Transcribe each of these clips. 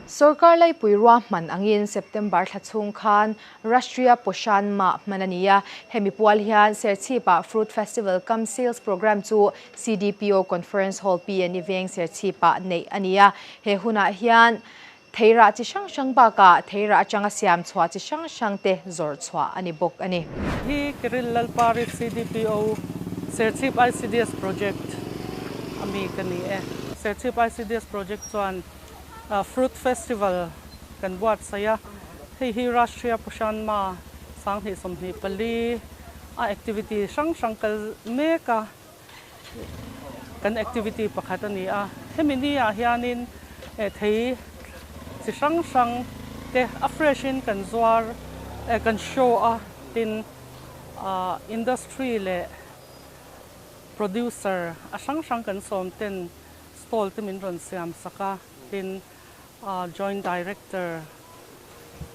Sorkar laipui ruahman angin September thla chhung khan Rashtriya Poshan Maah hman a ni a, hemi pual hian Serchhip-ah Fruit Festival cum Sales Programme chu CDPO Conference Hall PNE Veng Serchhip-ah neih a ni a, he hunah hian Theirah chi hrang hrang bakah theirah atanga siam chhuah chi hrang hrang te zawrh chhuah a ni bawk a ni. Hi Kiril Lalpari CDPO Serchhip ICDS Project a mi ka ni e. Serchhip ICDS Project chuan Fruit Festival kan buatsaih a, hei hi Rashtriya Poshan Maah 2024 a activity hrang hrang kal mek a. Kan activity pakhat a ni a, hemi ni ah hianin thei chi hrang hrang te a fresh in kan zuar kan show a, tin industry leh producer a hrang hrang kan sawm ten stall te min rawn siam sak a, tin Joint Director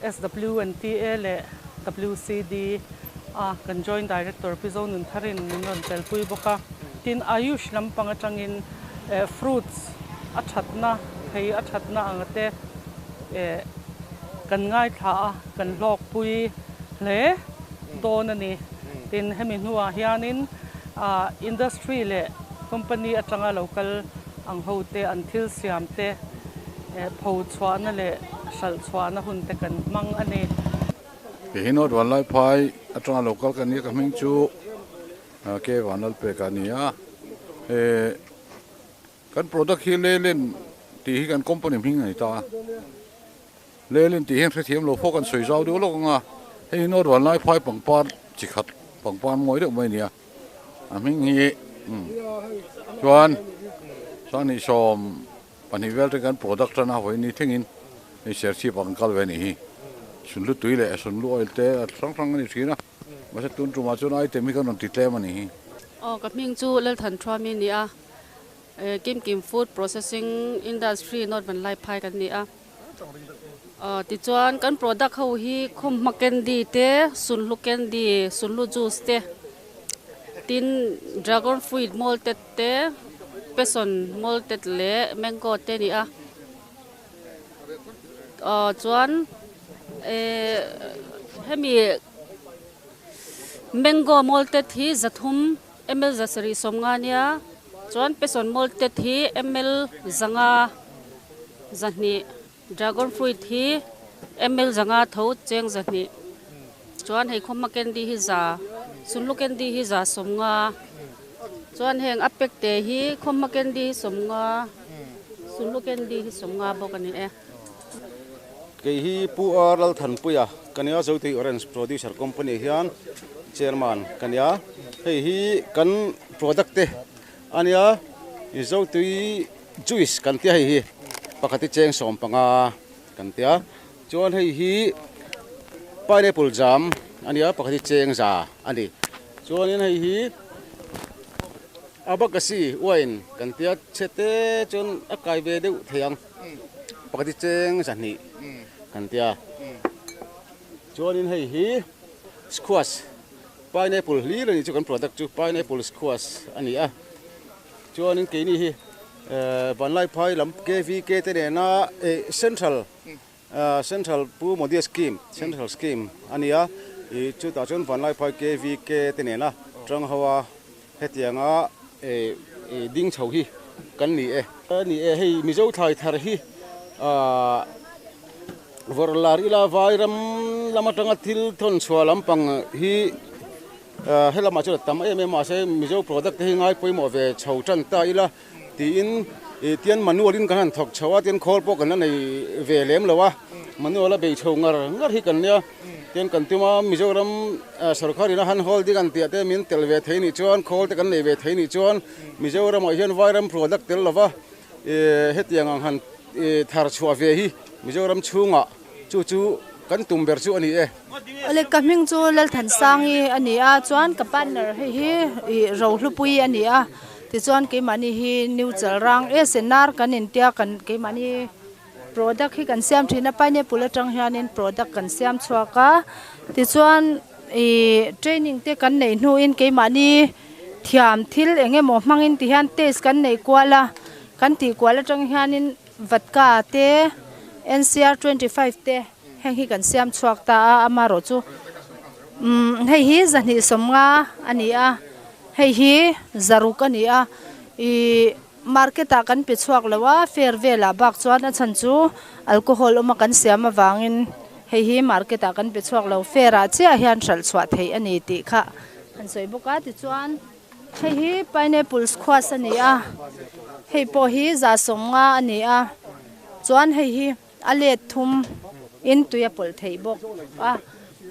SWNTA leh WCD a kan Joint Director Pi Zonuntharin min rawn telpui bawk a. Tin, Ayush lampang atangin fruits a thatna, thei a thatna anga te kan ngaithla a, kan hlawkpui hle dawn a ni. Tin, hemi hnuah hianin industry leh company atanga lo kal ang ho te, an thil siam te pho chhuahna leh hralh chhuahna hun te kan hmang a ni. Kei hi North Vanlaiphai atanga lo kal ka nia, ka hming chu K Vanlalpeka a ni a. Kan product hi Leyland tih hi kan company hming a ni ta a. Leyland tih hian hrethiam lo pawh kan sawi zau deuh lawk ang a, hei hi North Vanlaiphai pangpar chi khat pangpar mawi deuh mai a ni a. A hming hi chuan 2022 vel te kan product tan a hawi ni thlengin hei Serchhip ah kan kal ve a nih hi. Sunhlu tui leh sunhlu oil te a hrang hrang a ni thin a, mahse tun tumah chuan item hi kan rawn ti tlem a nih hi. Aw ka hming chu Lalthanṭhuami a ni a, Kimkim Food Processing Industry North Vanlaiphai kan ni a. Tichuan kan product ho hi khawmhma candy te, sunhlu candy, sunhlu juice te, tin dragon fruit malted te, passion malted leh mango te a ni a. Chuan eh hemi mango malted hi zathum ml 750 a nia, chuan passion malted hi ml 500. 200 dragon fruit hi ml 500 tho cheng 200 chuan hei khawma candy hi za sunhlu candy hi 150 chuan heng a pack te hi khawma candy hi 50 sunhlu candy hi 50 bawk a ni e. Kei hi Pu R Lalthanpuia ka nia Zotui Orange Producer Company hian Chairman ka nia hei hi kan product te a nia Zotui Juice kan tia hei hi pakhat hi cheng 15 kan tia chuan hei hi pineapple jam a nia pakhat hi cheng za a ni chuanin hei hi abacasi wine kan tia chhe te chuan a kai ve deuh thei ang pakhat hi cheng 200 kan tia chuanin hei hi squash pineapple hlir a ni chu kan product chu pineapple squash a ni a. Chuanin keini hi Vanlaiphai lam KVK te nena Central Central Pu Modi Scheme Central Scheme a ni a, ih chutah chuan Vanlaiphai KVK te nena tang ho a hetianga ding chho hi kan ni e. Ni e hei Mizo thlai thar hi vawrh lar ila Vairam lam atanga thil thawn chhuah lampang hi Helamah chuan a tam em em a mahse Mizo product te hi ngai pawimawh ve chho tan ta ila tiin ih tian manual in kan han thawk chho a tian khawl pawh kan la nei ve lem lo a manual a bei chho ngar ngar hi kan nia tian kan tum a Mizoram sorkar in a han holding an tih ah te min tel ve thei nih chuan khawl te kan nei ve thei nih chuan Mizoram ah hian Vairam product tel lova ih hetiang ang han ih thar chhuah ve hi Mizoram chhungah Chu chu kan tum ber chu a ni e. Awle ka hming chu Lalthansangi a ni a, chuan ka partner hei hi ih Rohlupui a ni a, tichuan keimahni hi New Chalrang SNR kan intia kan keimahni product hi kan siam thin a, pineapple atang hianin product kan siam chhuak a, tichuan ih training te kan neih hnuin keimahni thiam thil eng emaw hmangin tihian test kan nei kual a, kan tih kual atang hianin. Vodka te, NCR 25 te heng hi kan siam chhuak ta a amarawh chu umm hei hi zahnih sawmnga a ni a hei hi zaruk a ni a ihh market ah kan pe chhuak lo a fair velah bak chuan a chhan chu alcohol awma kan siam avangin hei hi market ah kan pe chhuak lo fair ah chiah hian hralh chhuah theih a ni tih kha an sawi bawk a tichuan. Hei hi pineapple squash a ni a, hei pawh hi za sawmnga a ni a, chuan hei hi a let thum in tui a pawlh theih bawk a,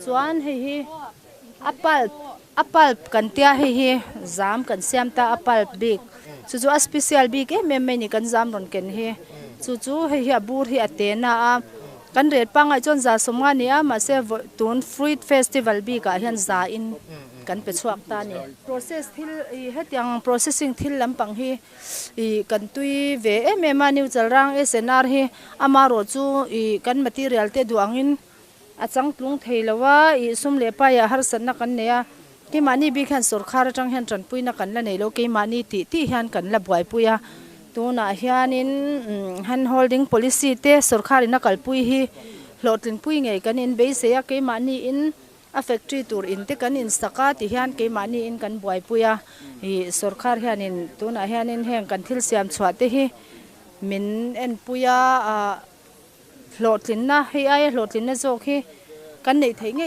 chuan hei hi a pulp a pulp kan tia hei hi zam kan siam ta a pulp bik chu chu a special bik em em mai a ni kan zam rawn ken hi chu chu hei hi a bur hi a te na a kan ret pangngai chuan za sawmnga a ni a mahse tun fruit festival bikah hian za in. Kan pe chhuak ta a ni. Process thil ih hetiang processing thil lampang hi ih kan tui ve em em a, New Chalrang SNR hi amarawh chu ih kan material te duh angin a changtlung thei lo a, ih sum leh paiah harsatna kan nei a, keimahni bik hian sawrkhar atang hian tanpuina kan la nei lo, keimahni tih tih hian kan la buaipui a, tunah hianin hand holding policy te sawrkharin a kalpui hi hlawhtlinpui ngei kan inbeisei a, keimahniin A factory tur in te kan in sak a ti hian keimahni in kan buaipui a, ih sawrkhar hianin tunah hianin heng kan thil siam chhuah te hi min enpui a, ah hlawhtlinna hei aia hlawhtlinna zawk hi kan neih theih ngei.